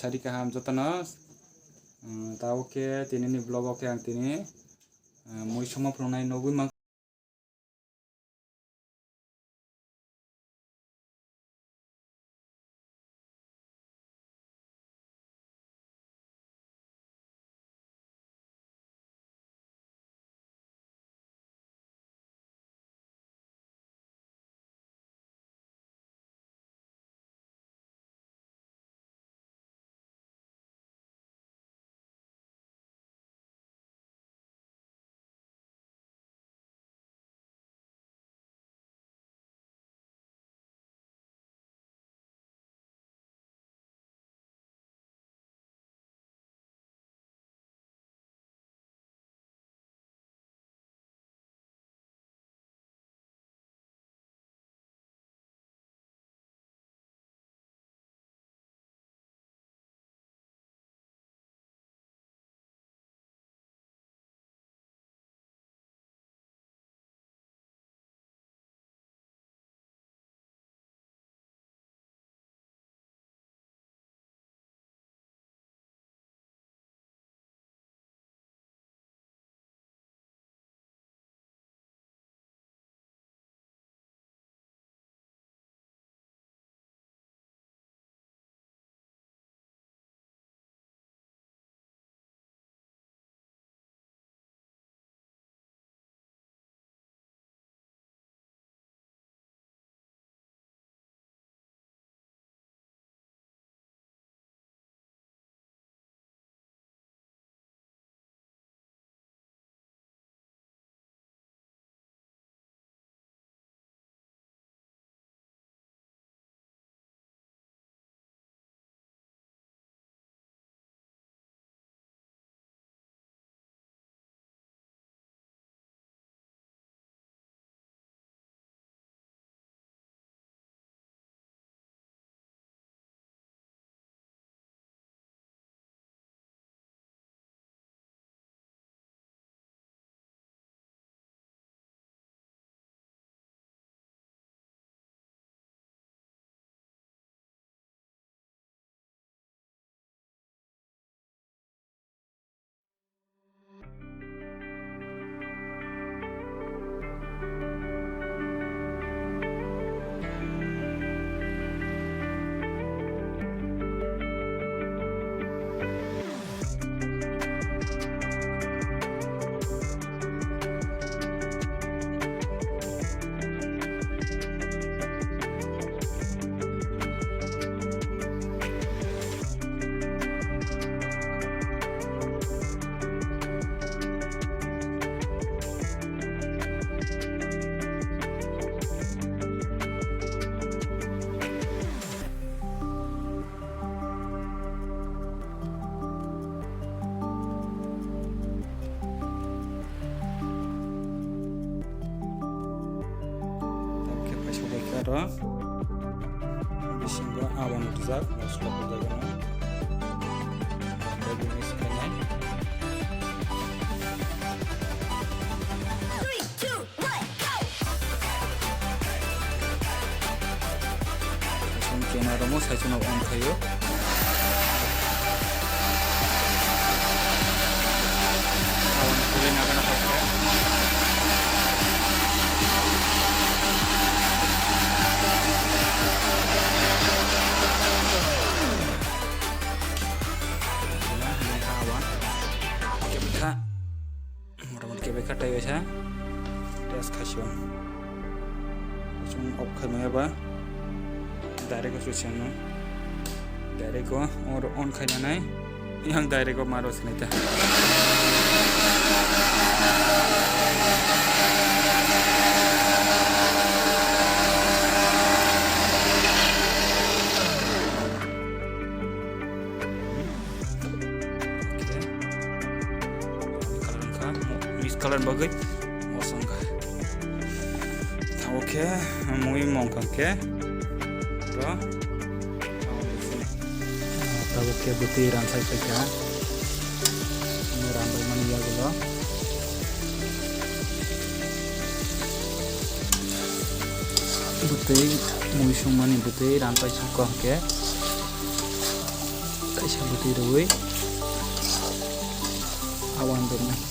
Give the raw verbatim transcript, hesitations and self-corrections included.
Sari kaham jotono, um, tabuk khe tinini vlog o khe ang tini, um, mui songma phunuknai nugwi mankha. Tamo khe paisa bai khe aro bisingo aboni rijak mosla rijak ano. Tei bini swkang nai. Chwng camera romo saichung no on khaio. Awan khuliui nagana kha. Awan kebekha. Motamoti kebekha tei waisa test khaisio. Chwng off khaimaya ba direct o switch no. Direct o or on khainanai. Yang direct o maro sinai ta. Miss color bagwi mosong kha. Oke, mui mong kha khe. Ro. Tabuk khe bwtwi ransai phaikha. Mui ranbai mani yagulo. Bwtwi mui songmani bwtwi ranpai songkha khe. Kaisa bwtwi rwui awan rwna.